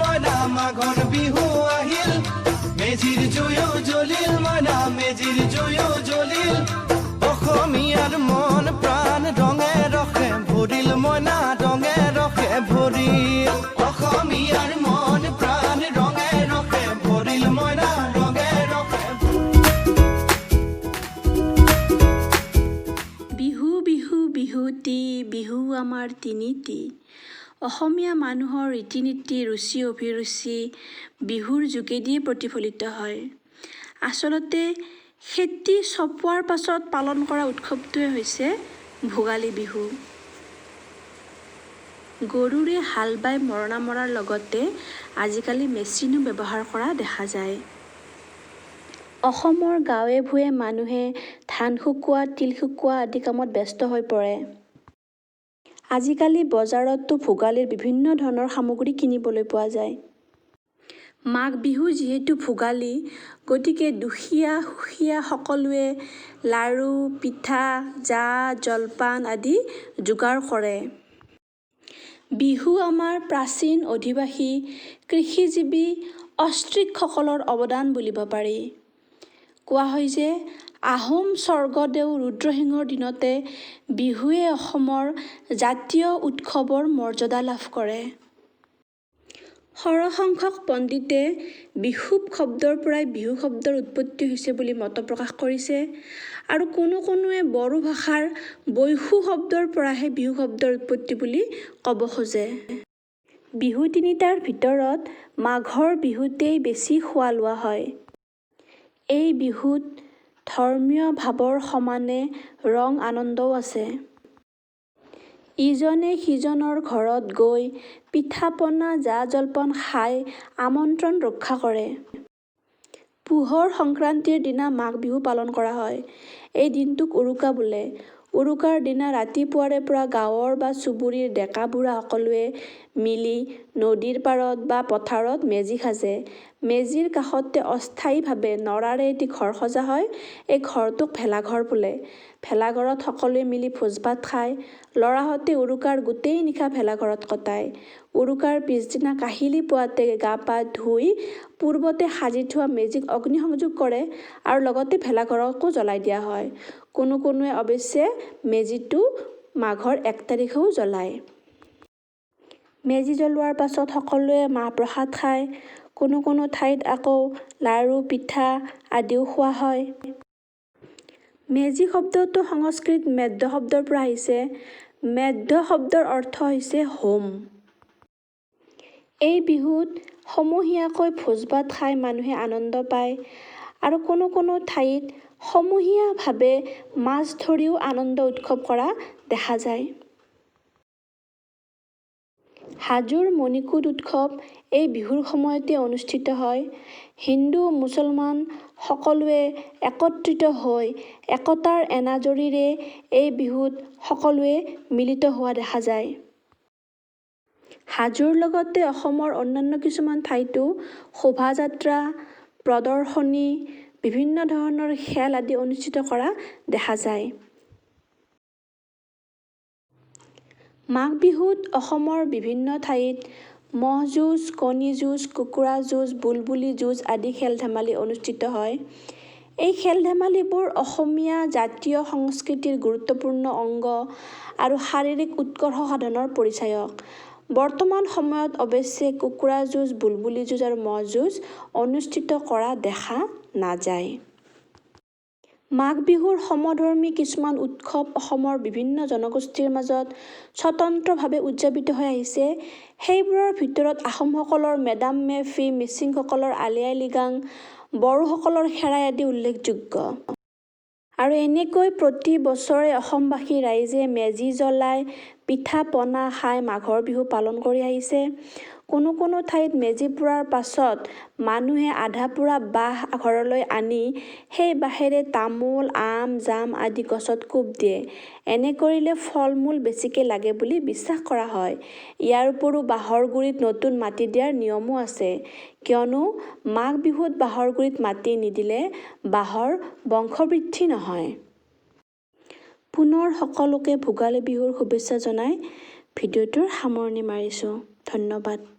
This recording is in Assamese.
মইনা, মাঘৰ বিহু আহিল। মেজিৰ জুয়ো জ্বলিল মইনা, মেজিৰ জুয়ো জ্বলিল। অসমীয়াৰ মন প্ৰাণ ৰঙে ৰসে ভৰিল মইনা, ৰঙে ৰসে ভৰিল। অসমীয়াৰ মন প্ৰাণ ৰঙে ৰসে ভৰিল মইনা, ৰঙে ৰসে। বিহু বিহু বিহুটি, বিহু আমাৰ তিনিটি। অসমীয়া মানুহৰ ৰীতি নীতি, ৰুচি অভিৰুচি বিহুৰ যোগেদিয়ে প্ৰতিফলিত হয়। আচলতে খেতি চপোৱাৰ পাছত পালন কৰা উৎসৱটোৱে হৈছে ভোগালী বিহু। গৰুৰে হাল বাই মৰণা মৰাৰ লগতে আজিকালি মেচিনো ব্যৱহাৰ কৰা দেখা যায়। অসমৰ গাঁৱে ভূঞে মানুহে ধান শুকোৱা, তিল শুকোৱা আদি কামত ব্যস্ত হৈ পৰে। আজিকালি বজাৰতো ভোগালীৰ বিভিন্ন ধৰণৰ সামগ্ৰী কিনিবলৈ পোৱা যায়। মাঘ বিহু যিহেতু ভোগালী, গতিকে দুখীয়া সুখীয়া সকলোৱে লাড়ু, পিঠা, জা জলপান আদি যোগাৰ কৰে। বিহু আমাৰ প্ৰাচীন অধিবাসী কৃষিজীৱী অষ্ট্ৰিকসকলৰ অৱদান বুলিব পাৰি। কোৱা হয় যে আহোম স্বৰ্গদেউ ৰুদ্ৰসিংহৰ দিনতে বিহুৱে অসমৰ জাতীয় উৎসৱৰ মৰ্যাদা লাভ কৰে। সৰহসংখ্যক পণ্ডিতে বিষুৱ শব্দৰ পৰাই বিহু শব্দৰ উৎপত্তি হৈছে বুলি মতপ্ৰকাশ কৰিছে আৰু কোনো কোনোৱে বড়ো ভাষাৰ বৈশু শব্দৰ পৰাহে বিহু শব্দৰ উৎপত্তি বুলি ক'ব খোজে। বিহু তিনিটাৰ ভিতৰত মাঘৰ বিহুতেই বেছি খোৱা লোৱা হয়। এই বিহুত ধৰ্মীয় ভাবৰ সমানে ৰং আনন্দও আছে। ইজনে সিজনৰ ঘৰত গৈ পিঠা পনা, জা জলপান খাই আমন্ত্ৰণ ৰক্ষা কৰে। পুহৰ সংক্ৰান্তিৰ দিনা মাঘ বিহু পালন কৰা হয়। এই দিনটোক উৰুকা বোলে। উৰুকাৰ দিনা ৰাতিপুৱাৰে পৰা গাঁৱৰ বা চুবুৰীৰ ডেকা-বুঢ়া সকলোৱে মিলি নদীৰ পাৰত বা পথাৰত মেজি সাজে। মেজিৰ কাষতে অস্থায়ীভাৱে নৰাৰে এটি ঘৰ সজা হয়। এই ঘৰটোক ভেলাঘৰ বোলে। ভেলাঘৰত সকলোৱে মিলি ভোজ-ভাত খায়। ল'ৰাহঁতে উৰুকাৰ গোটেই নিশা ভেলাঘৰত কটায়। উৰুকাৰ পিছদিনা কাহিলি পুৱাতে গা-পা ধুই পূৰ্বতে সাজি থোৱা মেজিক অগ্নি সংযোগ কৰে আৰু লগতে ভেলাঘৰকো জ্বলাই দিয়া হয়। কোনো কোনোৱে অৱশ্যে মেজিটো মাঘৰ 1 তাৰিখেও জ্বলায়। মেজি জ্বলোৱাৰ পাছত সকলোৱে মাহ-প্ৰসাদ খায়। কোনো কোনো ঠাইত আকৌ লাড়ু, পিঠা আদিও খোৱা হয়। মেজি শব্দটো সংস্কৃত মেধ্য শব্দৰ পৰা আহিছে। মেধ্য শব্দৰ অৰ্থ হৈছে হোম। এই বিহুত সমূহীয়াকৈ ভোজ-ভাত খাই মানুহে আনন্দ পায় আৰু কোনো কোনো ঠাইত সমূহীয়াভাৱে মাছ ধৰিও আনন্দ উৎসৱ কৰা দেখা যায়। হাজোৰ মণিকূট উৎসৱ এই বিহুৰ সময়তে অনুষ্ঠিত হয়। হিন্দু মুছলমান সকলোৱে একত্ৰিত হৈ একতাৰ এনাজৰীৰে এই বিহুত সকলোৱে মিলিত হোৱা দেখা যায়। হাজোৰ লগতে অসমৰ অন্যান্য কিছুমান ঠাইতো শোভাযাত্ৰা, প্ৰদৰ্শনী, বিভিন্ন ধৰণৰ খেল আদি অনুষ্ঠিত কৰা দেখা যায়। মাঘ বিহুত অসমৰ বিভিন্ন ঠাইত ম'হ যুঁজ, কণী যুঁজ, কুকুৰা যুঁজ, বুলবুলি যুঁজ আদি খেল-ধেমালি অনুষ্ঠিত হয়। এই খেল-ধেমালিবোৰ অসমীয়া জাতীয় সংস্কৃতিৰ গুৰুত্বপূৰ্ণ অংগ আৰু শাৰীৰিক উৎকৰ্ষ সাধনৰ পৰিচায়ক। বৰ্তমান সময়ত অৱশ্যে কুকুৰা যুঁজ, বুলবুলি যুঁজ আৰু ম'হ যুঁজ অনুষ্ঠিত কৰা দেখা নাযায়। মাঘ বিহুৰ সমধৰ্মী কিছুমান উৎসৱ অসমৰ বিভিন্ন জনগোষ্ঠীৰ মাজত স্বতন্ত্ৰভাৱে উদযাপিত হৈ আহিছে। সেইবোৰৰ ভিতৰত আহোমসকলৰ মে-ডাম-মে-ফী, মিচিংসকলৰ আলি-আই-লৃগাং, বড়োসকলৰ খেৰাই আদি উল্লেখযোগ্য। আৰু এনেকৈ প্ৰতি বছৰে অসমবাসী ৰাইজে মেজি জ্বলাই, পিঠা পনা খাই মাঘৰ বিহু পালন কৰি আহিছে। কোনো কোনো ঠাইত মেজি পোৰাৰ পাছত মানুহে আধাপোৰা বাঁহ ঘৰলৈ আনি সেই বাঁহেৰে তামোল, আম, জাম আদি গছত কোব দিয়ে। এনে কৰিলে ফল-মূল বেছিকৈ লাগে বুলি বিশ্বাস কৰা হয়। ইয়াৰ উপৰিও বাঁহৰ গুৰিত নতুন মাটি দিয়াৰ নিয়মো আছে। কিয়নো মাঘ বিহুত বাঁহৰ গুৰিত মাটি নিদিলে বাঁহৰ বংশবৃদ্ধি নহয়। পুনৰ সকলোকে ভোগালী বিহুৰ শুভেচ্ছা জনাই ভিডিঅ'টোৰ সামৰণি মাৰিছোঁ। ধন্যবাদ।